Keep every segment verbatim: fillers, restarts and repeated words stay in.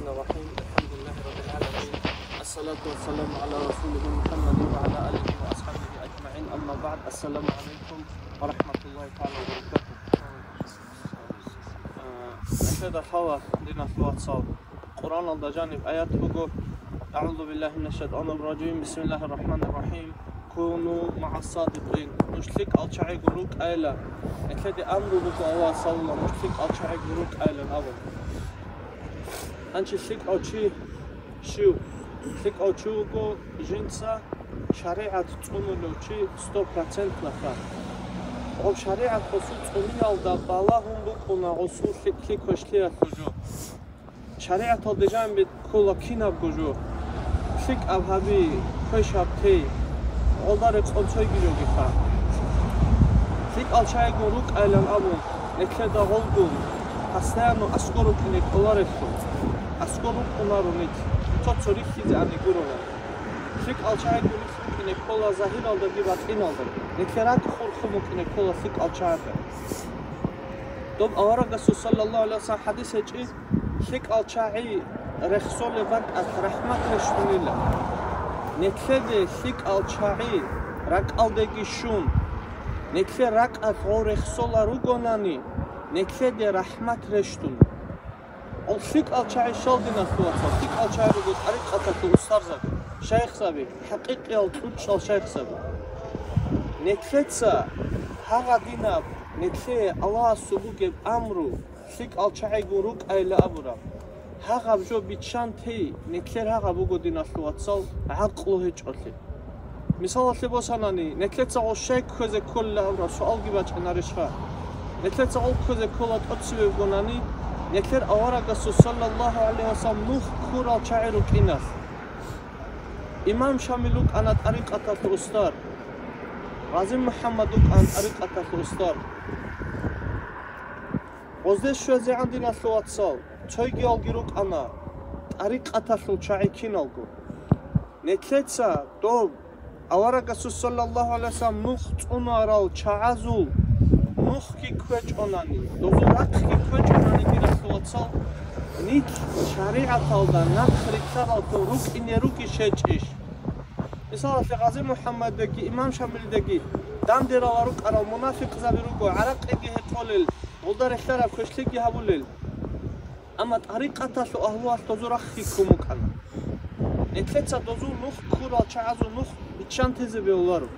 الرحمن الرحيم. الحمد لله رب العالمين. الصلاة والسلام على رسوله محمد وعلى آله وأصحابه أجمعين. أما بعد. السلام عليكم ورحمة الله تعالى وبركاته. Э, нилъеда лъала, диналъул вацал, Къуръаналда жаниб аят буго: أعوذ بالله من الشيطان الرجيم. بسم الله الرحمن الرحيم. كونوا مع الصادقين. Нуж лъикӀал чагӀиго рукӀайилан. Нилъеде амру буго Аллагьас абула, нуж лъикӀал чагӀиго рукӀайилан абун. Гьанже лъикӀав чи щив? ЛъикӀав чи вуго жинца шаригӀат цӀунулев чи сто проценталъа. Гъоб шаригӀат гъосул цӀуниялда балагьун букӀуна гъосул лъикӀлъи квешлъиялъул жо. ШаригӀаталде жанибе ккола кинабго жо: лъикӀаб гьаби, квешаб тей, гъолда рекъон цойги жогиха. ЛъикӀал чагӀигун рукӀайилан абун, нилъеда гъолгун постоянно аскӀор рукӀине кколарелъул, аскӀор рукӀунаро нилъ, цо-цо рихьизегӀан гурони. ЛъикӀал чагӀигун нилъ рукӀине ккола загьиралдаги батӀиналдаги, нилъер ракӀ хурхун букӀине ккола лъикӀал чагӀида. Доб аварагасул саллаллагьу гӀалайгьи вассалам хӀадис гьечӀищ: лъикӀал чагӀи рехсолеб бакӀалъ рахӀмат рещтӀунила. Нилъеде лъикӀал чагӀи ракӀалдеги щун, нилъер ракӀалъ гъов рехсолел ругонани, нилъеде рахӀмат рещтӀуна. Гъол лъикӀал чагӀи щал, диналъул вацал, лъикӀал чагӀи руго тӀарикъаталъул устарзаби, шайихзаби, хӀакъикъиял кьучӀал шайихзаби. Нилъеца гьагъадинаб, нилъее Аллагьасул бугеб амру, лъикӀал чагӀигун рукӀайилан абураб, гьагъаб жо биччан тей, нилъер гьагъаб буго, диналъул вацал, гӀакълу гьечӀолъи. Мисалалъе босанани, нилъеца гъов щай кквезе кколила абураб суалги бачӀинарищха? Нилъеца гъов кквезе ккола тӀоцебе бугонани, нилъер аварагасул саллаллагьу гӀалайгьи вассалам нух ккурал чагӀи рукӀиналъ. Имам Шамил вукӀана тӀарикъаталъул устар. Гъази МухӀаммад вукӀана тӀарикъаталъул устар. Гъозде щвезегӀан, диналъул вацал, цойгиялги рукӀана тӀарикъаталъул чагӀи киналго. Нилъеца доб аварагасул саллаллагьу гӀалайгьи вассалам нух цӀунарал чагӀазул нухги кквечӀонани, дозул рахъги кквечӀонани, диналъул вацал, нилъ шаригӀаталда нахъ рилълъаралъур рукӀине ругищ гьечӀищ? Мисалалъе, Гъази МухӀаммадидаги Имам Шамилидаги дандералал рукӀарал мунафикъзаби руго, гӀаракъиги гьекъолел, гъолда релълъараб квешлъиги гьабулел. Амма тӀарикъаталъул агьлуялъ дозул рахъги ккун букӀана. Нилъеца дозул нух ккурал чагӀазул нух биччан тезе бегьуларо.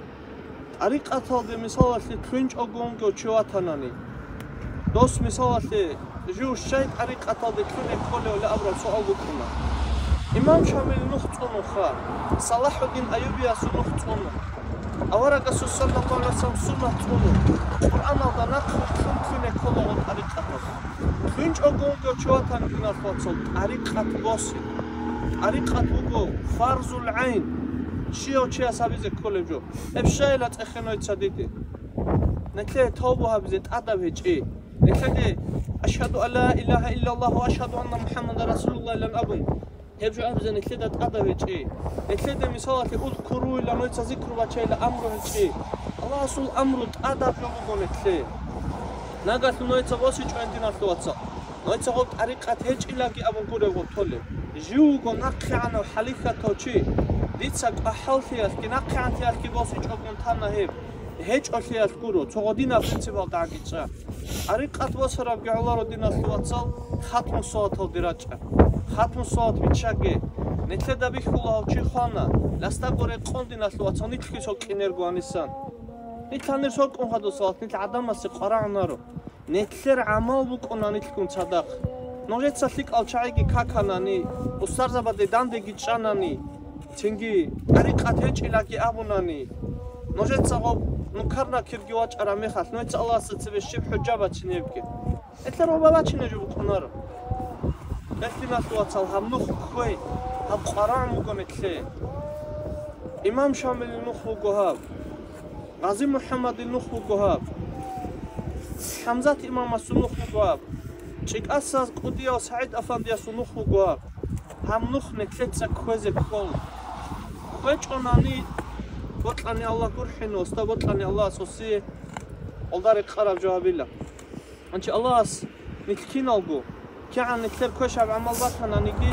ТӀарикъаталде, мисалалъе, лъугьинчӀого вугев чи ватанани, дос, мисалалъе, жив щай тӀарикъаталде лъугьине кколевали абураб суал букӀуна. Имам Шамил нух цӀунуха, Салахьуддин Аюбиясул нух цӀуну, аварагасул саллаллагьу гӀалайгьи вассалам суннат цӀуну, Къуръаналда нахъ лъун лъугьине кколаго тӀарикъаталда. ЛъугьинчӀого вугев чи ватани, диналъул вацал, тӀарикъат босе. ТӀарикъат буго фарзул гӀайн, щивав чияс гьабизе кколеб жо. Гьеб щайила цӀехе нойца диде. Нилъее тавбу гьабизе тӀадаб гьечӀи. Нилъеде «Ашгьаду ан ла илагьа иллаллагь ва ашгьаду анна МухӀаммадан расулуллагь» илан абун, гьеб жо абизе нилъеда тӀадаб гьечӀи. Нилъеде, мисалалъе, «Узкуруйилан», нойца зикру бачайилан амру гьечӀи. Аллагьасул амру тӀадаб жо буго нилъее. Нагагь нойца босичӀони, диналъул вацал, нойца гъоб тӀарикъат гьечӀилаги абун гуреб гъотолеб. Жив вуго нахъегӀанав хӀалихьатав чи. Дица кӀвахӀаллъиялъги нахъегӀанлъиялъги босичӀогун тана гьеб. ГьечӀолъиялъ гуро, цо гъодинаб принципалда гӀагичӀа. ТӀарикъат босарабги гӀоларо, диналъул вацал, хатму салаталде рачӀа. Хатму салат биччаге. Нилъеда бихьула гьав чи хвана, лъастаго рекъон, диналъул вацал, нилъги сокӀинерго гьанисан. Нилъ гьанир сокӀун хадур салат, нилъ гӀадамасе къварагӀунаро. Нилъер гӀамал букӀуна нилъгун цадахъ. Нужеца лъикӀал чагӀиги каканани, устарзабаде дандеги чӀанани, цинги тӀарикъат гьечӀилаги абунани, нужеца гъоб Мункар-Накирги вачӀараб мехалъ, нужеца Аллагьасда цебе щиб хӀужа бачинебги? Нилъер гъоба бачине жо букӀунаро. Нилъ, диналъул вацал, гьаб нух кквей, гьаб къварагӀун буго нилъее. Имам Шамилил нух вуго гьаб. Гъази МухӀаммадил нух вуго гьаб. ХӀамзат имамасул нух вуго гьаб. ЧӀикӀаса кӀудияв СагӀид афандиясул нух вуго гьаб. Гьаб нух нилъеца кквезе ккола. КквечӀонани, бокьани Аллагь гурхӀине, осда бокьани Аллагьас осие гъолда рекъараб жо гьабила. Гьанже Аллагьас нилъ киналго КигӀан нилъер квешаб гӀамал батананиги,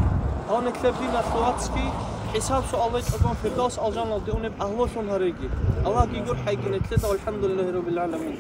гьав нилъер диналъул вацги, хӀисаб-суал гьечӀогон Фирдавс алжаналде унеб агьлулъун гьареги. Аллагьги гурхӀайги нилъеда, валхӀамдулиллагьи раббил гӀаламин.